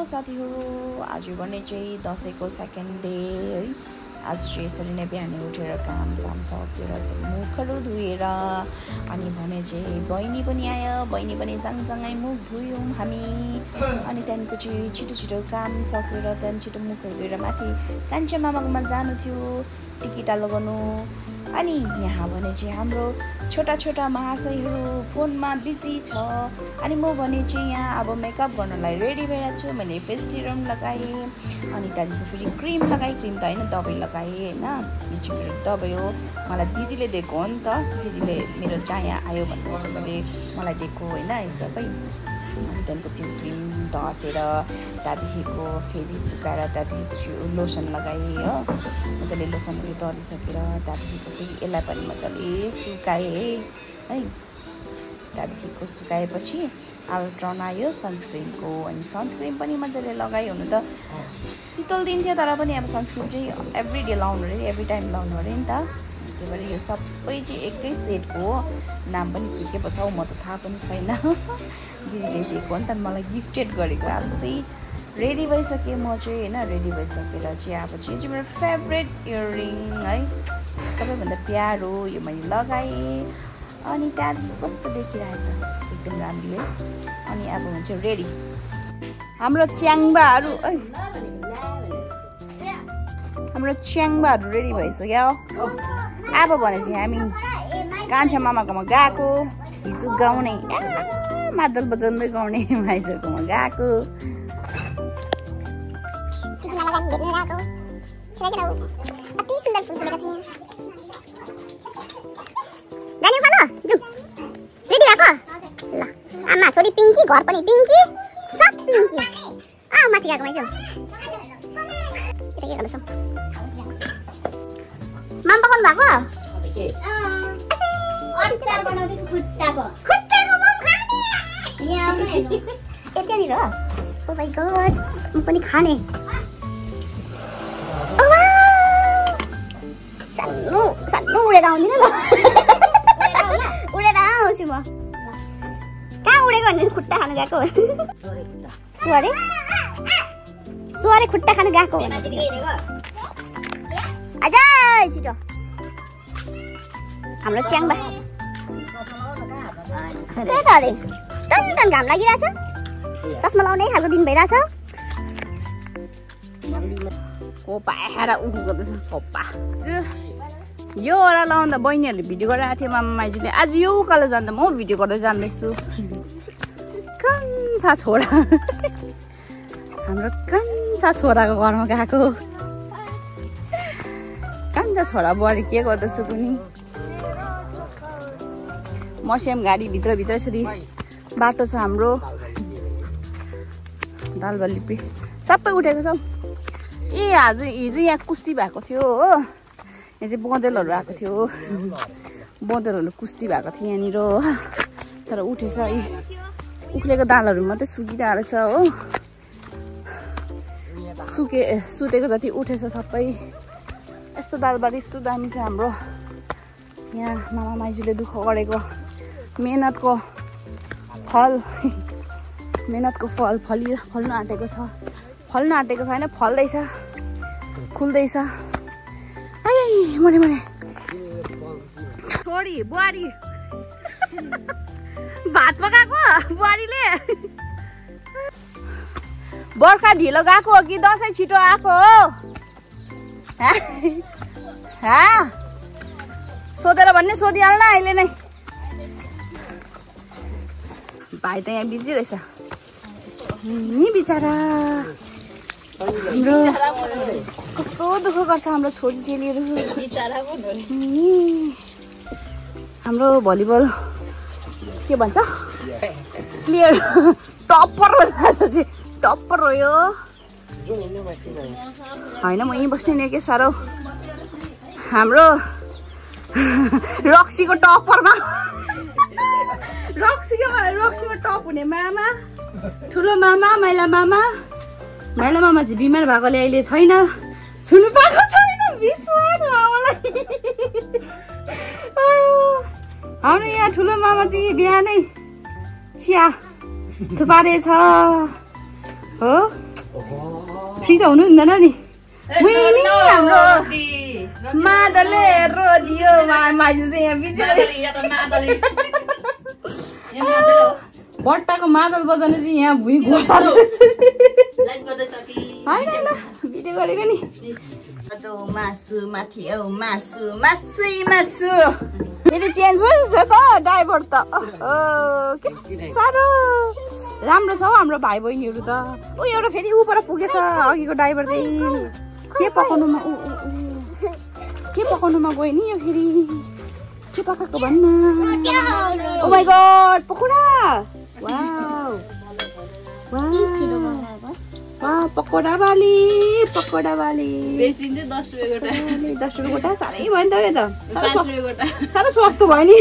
साथीहरु, आज भने चाहिँ दशैंको सेकेन्ड डे है। आज चाहिँ यसरी नै बिहानै उठेर काम साम सकेर चाहिँ मुखहरू धुएर अनि भने चाहिँ बहिनी पनि आयो, बहिनी पनि सँगसँगै मुख धुयौं हामी। अनि त्यहाँको चाहिँ छिटो काम सकेर त्यहाँ छिटो मुखहरू धुएर माथि कान्छे मामाकोमा जानु थियो टिकिटा लगाउनु। अनि यहाँ भने चाहिँ हाम्रो छोटा महाशयहरू फोनमा बिजी छ। अनि म भने चाहिँ यहाँ अब मेकअप गर्नलाई रेडी भइरहेको छु। मैले फेस सिरम लगाएँ अनि त्यहाँदेखि फेरि क्रिम लगाएँ, क्रिम त होइन दबाई लगाएँ होइन। यो चाहिँ मेरो दबाई हो, मलाई दिदीले दिएको हो नि त। दिदीले मेरो चाया आयो भनेर चाहिँ मैले मलाई दिएको होइन यो सबै। अनि त्यहाँको त्यो क्रिम धसेर त्यहाँदेखिको फेरि सुकाएर त्यहाँदेखि लोसन लगाएँ हो। मजाले लोसनहरू दलिसकेर त्यहाँदेखिको फेरि यसलाई पनि मजाले सुकाएँ है। त्यहाँदेखिको सुकाएपछि अब टर्न आयो सनस्क्रिनको। अनि सनस्क्रिन पनि मजाले लगाएँ। हुनु त शीतल दिन थियो तर पनि अब सनस्क्रिन चाहिँ एभ्री डे लाउनु अरे, एभ्री टाइम लाउनु अरे नि त। त्यही भएर यो सबै चाहिँ एकै सेटको हो। नाम पनि के पो छ म त थाहा पनि छैन। दिदीले दिएको हो नि त, मलाई गिफ्टेड गरेको। अब चाहिँ रेडी भइसकेँ म चाहिँ होइन। रेडी भइसकेर चाहिँ अब चाहिँ यो चाहिँ मेरो फेभरेट इयररिङ है, सबैभन्दा प्यारो। यो मैले लगाएँ अनि त्यहाँदेखि कस्तो देखिरहेछ एकदम राम्रो है। अनि अब हुन्छ रेडी हाम्रो च्याङ्बाहरू है, हाम्रो च्याङ्बाहरू रेडी भइसक्यो। अब भने चाहिँ हामी कान्छा मामाकोमा गएको, हिजो गाउने मादल बजाउँदै गाउने माइजहरूकोमा गएको। आमा छोरी पिङ्की, घर पनि पिङ्की, सब पिङ्की। माथि गएको माइजू के गर्दैछौ? माम पकाउनु भएको? अचार बनाउँदैछु खुट्टाको। खुट्टाको मम खाने यहाँ आउनु हेर्नु। त्यहाँनिर हो। ओ माय गॉड, म पनि खाने। सानो उडेर आउँदिन ल। उडेर आउँछु म। कहाँ उडेको भने खुट्टा खानु गएको? सुवारे खुट्टा खानु गएको। आजा छिटो हाम्रो च्याङ्बा। त्यही त अरे टन घाम लागिरहेछ। चस्मा लाउने खालको दिन भइरहेछ। कोपा आएर उठु गर्दैछ कोपा। यो ओरा लाउँदा बहिनीहरूले भिडियो गरिरहेको थियो मामा माइजूले। आज यो उकालो जाँदा म भिडियो गर्दै जाँदैछु। कान्छा छोरा हाम्रो कान्छा छोराको घरमा गएको। कान्छा छोरा बुहारी के गर्दैछु कुनी। मस्याम गाडी भित्र छ। बाटो छ हाम्रो दालबलिपी सबै उठेको छ। ए हिजो यहाँ कुस्ती भएको थियो हो। यहाँ चाहिँ बँदेलहरू आएको थियो। बँदेलहरू कुस्ती भएको थियो यहाँनिर हो। तर उठेछ। उक्लेको दालहरू मात्रै सुकिरहेको रहेछ हो। सुतेको जति उठेछ सबै। यस्तो दालबारी यस्तो दामी छ हाम्रो यहाँ। मामा माइजूले दुःख गरेको मेहनतको फल फल्न आँटेको छ। फल्न आँटेको छैन, फल्दैछ, खुल्दैछ। मने छोरी बुहारी भात पकाएको बुहारीले। बर्खा ढिलो गएको हो कि दसैँ छिटो आएको हो? सोधेर भन्ने सोधिहाल्न अहिले नै। भाइ त यहाँ बिजी रहेछ नि बिचरा। कस्तो दुःख गर्छ हाम्रो छोरी चेलीहरू। हाम्रो भलिबल के भन्छ प्लेयर टप्पर हो। टप्पर हो यो होइन। म यहीँ बस्ने नि के साह्रो। हाम्रो रक्सीको टप्परमा रक्सीमा टप हुने मामा, ठुलो मामा, माइला मामा चाहिँ बिमार भएकोले अहिले छैन, छुनु पाएको छैन। विश्वास मामालाई। हाम्रो यहाँ ठुलो मामा चाहिँ बिहानै चिया थुपारेछ हो। फ्री त हुनु हुँदैन नि बहिनी हाम्रो मादलले रोजियो माइजू चाहिँ यहाँ बट्टाको मादल बजाउने चाहिँ यहाँ भुइँ घोषाले होइन भिडियो गरेको नि मासु माथि मासु मासु मासु फेरि चेन्ज भयो त ड्राइभर त साह्रो राम्रो छ हौ हाम्रो भाइ बहिनीहरू त ऊ एउटा फेरि ऊपर पुगेछ अघिको ड्राइभर चाहिँ के पकाउनुमा गयो नि यो फेरि के पकाएको भन्न oh my god pakora wow pakora वाली बेच्दिन्छ 10 रुपैयाँ गोटा 10 रुपैयाँ गोटा साह्रै भयो नि त यो त 5 रुपैयाँ गोटा साह्रो सस्तो भयो नि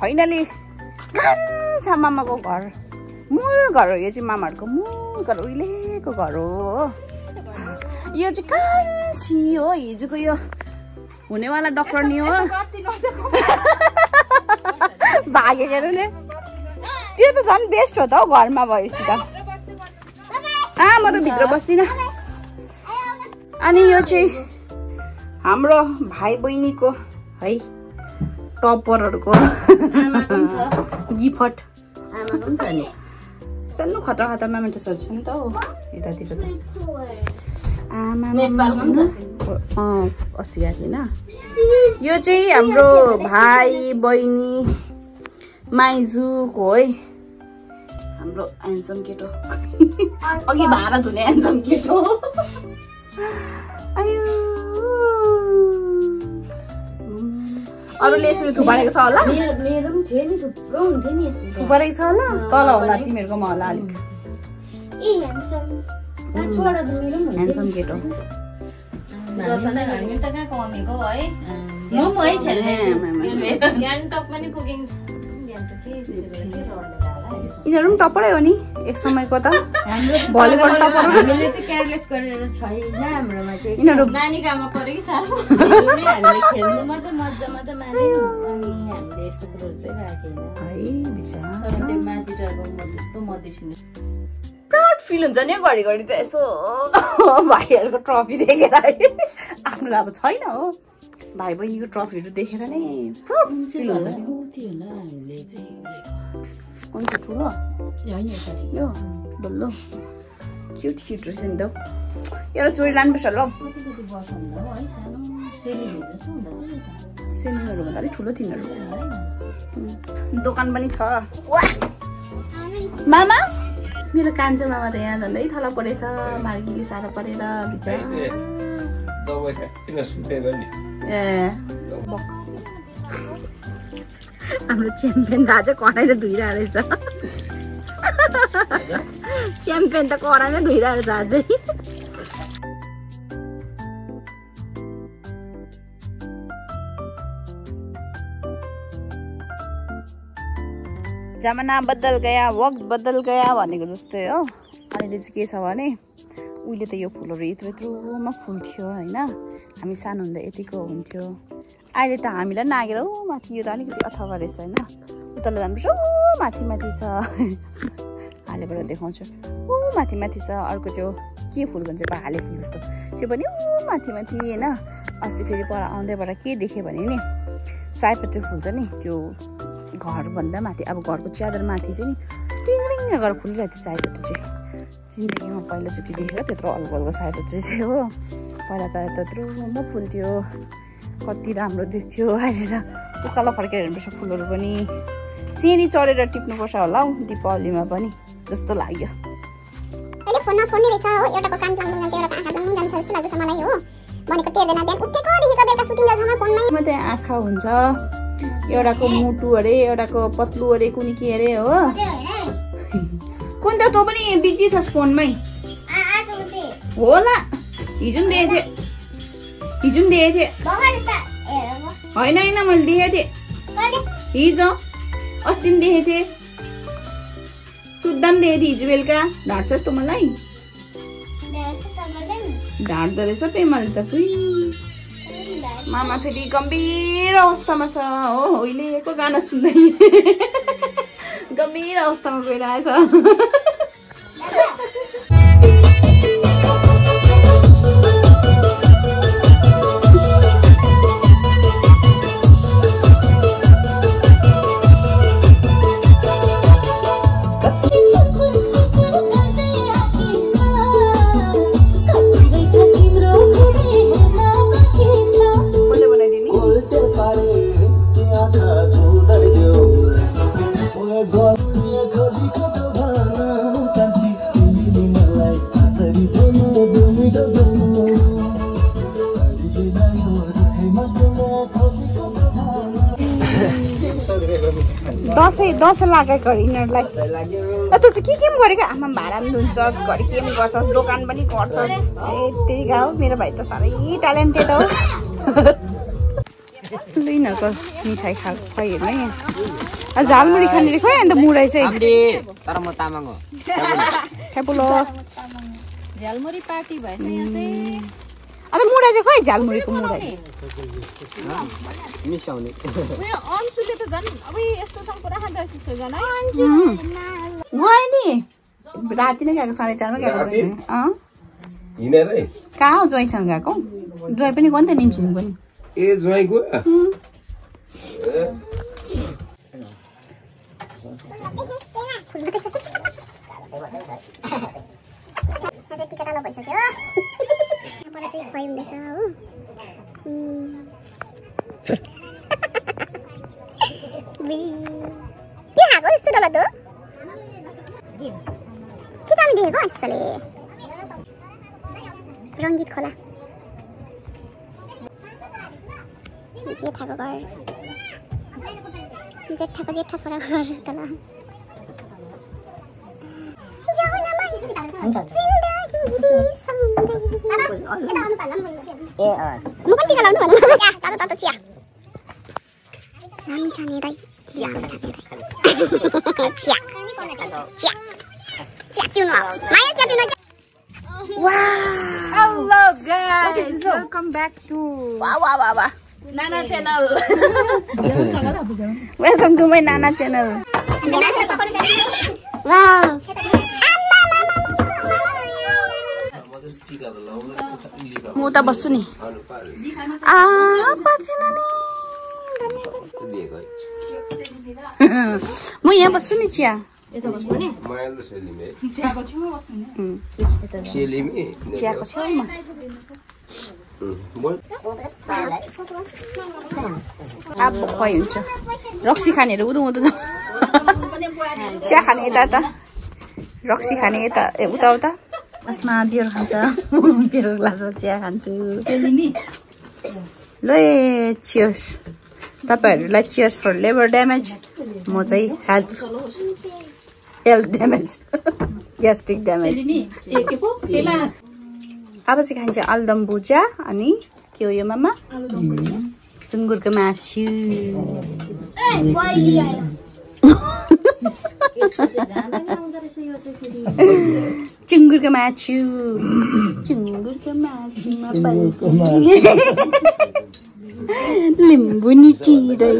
फाइनली कान्छा मामाको घर मूल घर हो यो चाहिँ मामाहरूको मूल घर उहिलेको घर हो यो चाहिँ कान्छी हो हिजोको यो हुनेवाला डक्टर नि हो भागेकोले त्यो त झन् बेस्ट हो त हौ घरमा भएपछि त म त भित्र बस्दिनँ अनि यो चाहिँ हाम्रो भाइ बहिनीको है टपरहरूको गिफ्ट सानो खतरा खतरमा मेन्टसहरू छ नि त हौ यतातिर त अस्ति गएको थिएन यो चाहिँ हाम्रो भाइ बहिनी माइजूको है हाम्रो ह्यान्डसम केटो अघि भाँडा धुने ह्यान्डसम केटो अरूले यसरी थुपारेको छ होला मेरो पनि थियो नि थुप्रो हुन्थ्यो नि यस्तो थुपारेको छ होला तल होला तिमीहरूकोमा होला अलिक ह्यान्डसम केटो यिनीहरू पनि टपरै हो नि एक समयको त भलिबल टपर हामीले चाहिँ केयरलेस गरेर छैन हाम्रोमा चाहिँ यिनीहरू नानीको आमा परे कि साह्रो हामीले खेल्नु मात्रै मजा मात्रै मार्यो अनि हामीले यस्तो कुरोहरू चाहिँ राखेन है बिचारा तर त्यो माझिटाको त्यस्तो मदेसिनु प्राउड फिल हुन्छ नि घरिघरि त यसो भाइहरूको ट्रफी देखेर आफ्नो अब छैन हो भाइ बहिनीको ट्रफीहरू देखेर नै प्राउड फिल हुन्छ कुन चाहिँ ठुलो यो बल्लो क्युट क्युट रहेछ नि त एउटा चोरी लानुपर्छ ल सेलिङहरू भन्दा अलिक ठुलो तिनीहरू दोकान पनि छ मामा मेरो कान्छो मामा त यहाँ झन्डै थला परेछ मार्गीले साह्रो परेर हाम्रो च्याम्पियन दाजु कराइले धुइरहेको रहेछ च्याम्पियन त कराइले धुइरहेको छ अझै जमाना बदल गया वक्त बदल गया भनेको जस्तै हो अहिले चाहिँ के छ भने उहिले त यो फुलहरू यत्रो यत्रोमा फुल्थ्यो होइन हामी सानो हुँदा यतिको हुन्थ्यो अहिले त हामीलाई नागेर माथि यो त अलिकति अथवा रहेछ होइन उताले जानुपर्छ माथि माथि छ हालेबाट देखाउँछु माथि माथि छ अर्को त्यो के फुल भन्छ भाले फुल जस्तो त्यो पनि माथि माथि होइन अस्ति फेरि पर आउँदैबाट के देखेँ भने नि सयपत्री फुल छ नि त्यो घरभन्दा माथि अब घरको च्यादर माथि चाहिँ नि टिङ्रिङ गरेर फुलिरहेको थियो सयपत्री चाहिँ जिन्दगीमा पहिलोचोटि देखेर त्यत्रो अल्गो अल्गो सयपत्री चाहिँ हो पहिला त त्यत्रोमा फुल्थ्यो कति राम्रो देख्थ्यो अहिले त उकालो फर्केर हेर्नुपर्छ फुलहरू पनि सिँढी चढेर टिप्नुपर्छ होला हौ दीपावलीमा पनि जस्तो लाग्यो अहिले फोनमा छोड्ने रहेछ हो एउटाको कान प्लाउनु जान्छ एउटाको आँखा प्लाउनु जान्छ जस्तो लाग्छ मलाई हो भनेको टेर्दैन बिहान उठेको देखिको बेलुका सुतिन्जेलसम्म फोनमै मात्रै आँखा हुन्छ एउटाको मुटु अरे एउटाको पत्लु अरे कुनी के अरे हो कुन त तँ पनि बिजी छस् फोनमै होला हिजो पनि देखेको थिएँ होइन होइन मैले देखेको थिएँ हिजो अस्ति पनि देखेको थिएँ सुत्दा पनि देखेको थिएँ हिजो बेलुका ढाँट्छस् त मलाई ढाँट्दो रहेछ पेमाले त फुइ मामा फेरि गम्भीर अवस्थामा छ हो उहिलेको गाना सुन्दै गम्भीर अवस्थामा गइरहेछ दसैँ लागेको यिनीहरूलाई त्यो चाहिँ के गरेको आमा भाडा पनि धुन्छस् घरि के पनि गर्छस् दोकान पनि गर्छस् त्यही गाउँ मेरो भाइ त साह्रै ट्यालेन्टेड हो यिनीहरूको मिठाई खुवाइ हेर्नु है झालमुरी खाने खुवाइ अन्त मुराई चाहिँ तर म तामाङ हो झालमुरी पार्टी भएछ यहाँ चाहिँ अन्त मुराई चाहिँ खुवाइ झालमुरीको मुराई मिसाउने उयो अन्सुले त झन् अब यस्तो सँग पुरा खाँदा जस्तो झन् है गयो नि राति नै गएको 4:30 गएको हिँडेरै कहाँ हो ज्वाइँसँग गएको ज्वाइँ पनि गयो नि त निम्सिङ पनि ए ज्वाइँ गयो टिकाटालो भइसक्यो यहाँबाट चाहिँ खुवाइ हुँदैछ हो के खाएको यस्तो डरलाग्दो के दामी देखेको यसले रङ्गीत खोला जेठाको घर जेठा छोराको घर तल म पनि टिका लाउनु भन्नु तातो चिया दामी छ नि दाइ चिया पिउनु माया चिया पिउनु Hello guys, welcome back to Nana channel. Welcome to my Nana channel. Wow. म उता बस्छु नि पर्दैन नि म यहाँ बस्छु नि चिया चियाको छेउमा अब खुवाइ हुन्छ रक्सी खानेहरू उदो चिया खाने यता रक्सी खाने यता उता यसमा बियर खान्छ बियर ग्लासमा चिया खान्छु ल चियर्स तपाईहरुलाई चियर्स फर लेबर ड्यामेज म चाहिँ हेल्थ ड्यामेज ग्यास्ट्रिक ड्यामेज अब चाहिँ खान्छ आलुदम भुजा अनि के हो यो मामा सुँगुरको मासु चुङ्गुरको मासुमा लिम्बू नि चिरै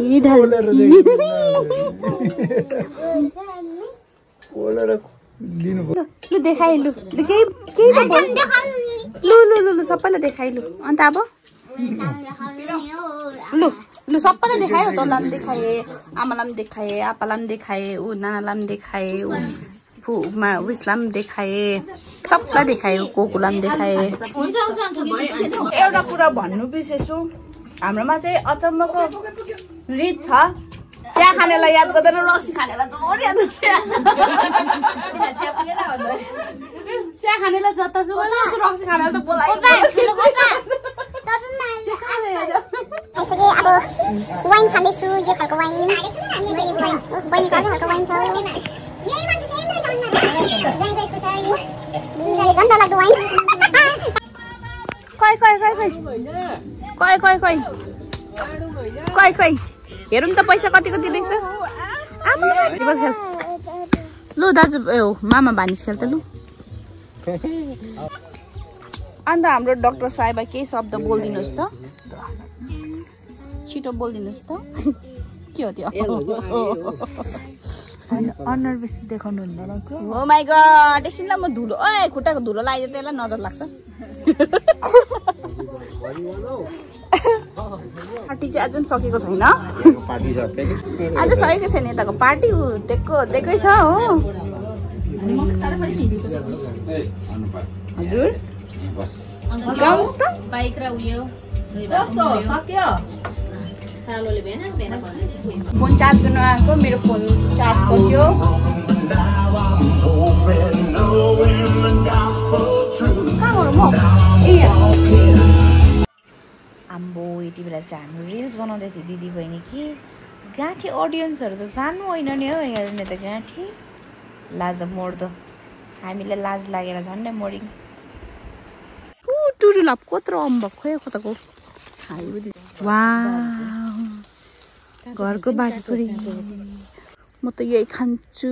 लु देखाइ लु केही त बोल लु सबैलाई देखाइ लु अन्त अब लु सबैलाई देखायो तँलाई पनि देखाए आमालाई पनि देखाए आपालाई पनि देखाए ऊ नानालाई पनि देखाए उइसलाई पनि देखाए सबलाई देखायो कोकुलाई पनि देखाए एउटा कुरा भन्नु बिर्सेछु हाम्रोमा चाहिँ अचम्मको रित छ चिया खानेलाई याद गर्दैन रक्सी खानेलाई जोड याद हुन्छ चिया खानेलाई जतासुकै रक्सी खानेलाई त बोलाइ अब वाइन खाँदैछु यो खालको वाइन बहिनीको अर्को खालको वाइन छ झन् डरलाग्दो वाइन खै हेरौँ त पैसा कतिको दिँदैछ लु दाजु मामा भानिस खेल त लु अन्त हाम्रो डाक्टर साहेब केही शब्द बोलिदिनुहोस् त छिटो बोलिदिनुहोस् त के हो त्यो अनुहार बेसी देखाउनु हुँदैन हो माइ गॉड एकछिनलाई म धुलो खुट्टाको धुलो लगाइदियो त्यसलाई नजर लाग्छ पार्टी चाहिँ आज पनि सकेको छैन आज सकेको छैन यताको पार्टी दिएकै छ हो हजुर गाउँस् त बाइक र उयो सालोले भेन भेन भन्दै थियो फोन चार्ज गर्न आएको मेरो फोन चार्ज सक्यो आम्बो यति बेला चाहिँ हामी रिल्स बनाउँदै थियो दिदी बहिनी कि गाँठी अडियन्सहरू त सानो होइन नि हो हेर्ने त गाँठी लाज मोड्दो हामीलाई लाज लागेर झन्डै मोडिङ टुरुलाप कत्रो अम्बक खोइ कताको वाउ घरको बाटो छोरी म त यही खान्छु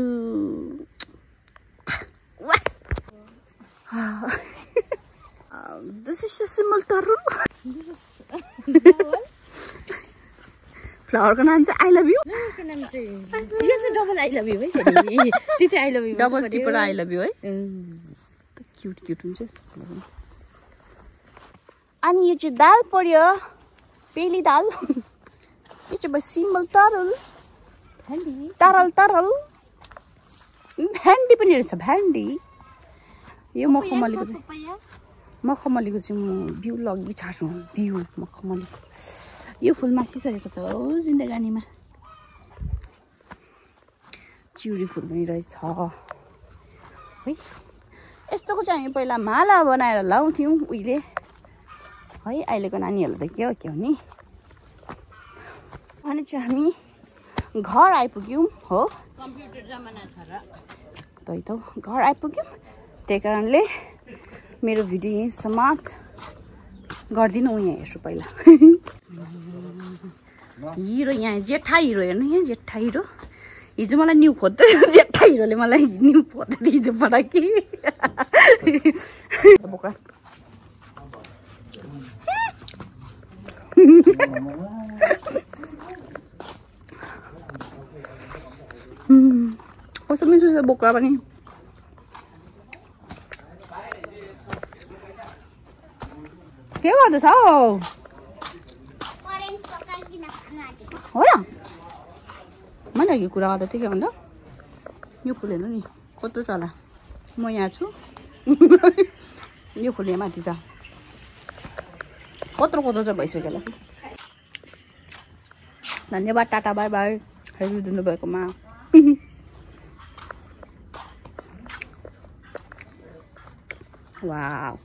This is a simple tarun. This is flower का नाम चाहिँ I love you. के नाम चाहिँ यो चाहिँ डबल I love you है त्यो चाहिँ I love you double tipper I love you है त क्यूट क्यूट हुन्छ अनि यो चाहिँ दाल पर्यो पेली दाल यो चाहिँ बस सिम्पल तरल तरल तरल भेन्डी पनि रहेछ भेन्डी यो मखमलीको चाहिँ म बिउ लगी छाड्छु बिउ मखमलीको यो फुल मासिसकेको छ हो जिन्दगानीमा चिउरी फुल पनि रहेछ है यस्तोको चाहिँ हामी पहिला माला बनाएर लाउँथ्यौँ उहिले है अहिलेको नानीहरूलाई त के हो नि अनि चाहिँ हामी घर आइपुग्यौँ हो कम्प्युटर जमाना छ र त्यही त घर आइपुग्यौँ त्यही कारणले मेरो भिडियो यहीँ समाप्त गर्दिनँ यहाँ हेर्छु पहिला हिरो यहाँ जेठा हिरो हेर्नु यहाँ जेठा हिरो हिजो मलाई न्यु खोज्दै जेठा हिरोले मलाई न्यु खोज्दै हिजो पठाकि बोक्रा कस्तो मिठो छ बोक्रा पनि के गर्दैछ हो र मैले अघि कुरा गर्दा थियो के भन्दा यो फुल हेर्नु नि कस्तो छ होला म यहाँ छु यो फुल यहाँ माथि छ कत्रो कत्रो चाहिँ भइसक्यो होला धन्यवाद टाटा बाई बाई हेरिदिनु भएकोमा वाउ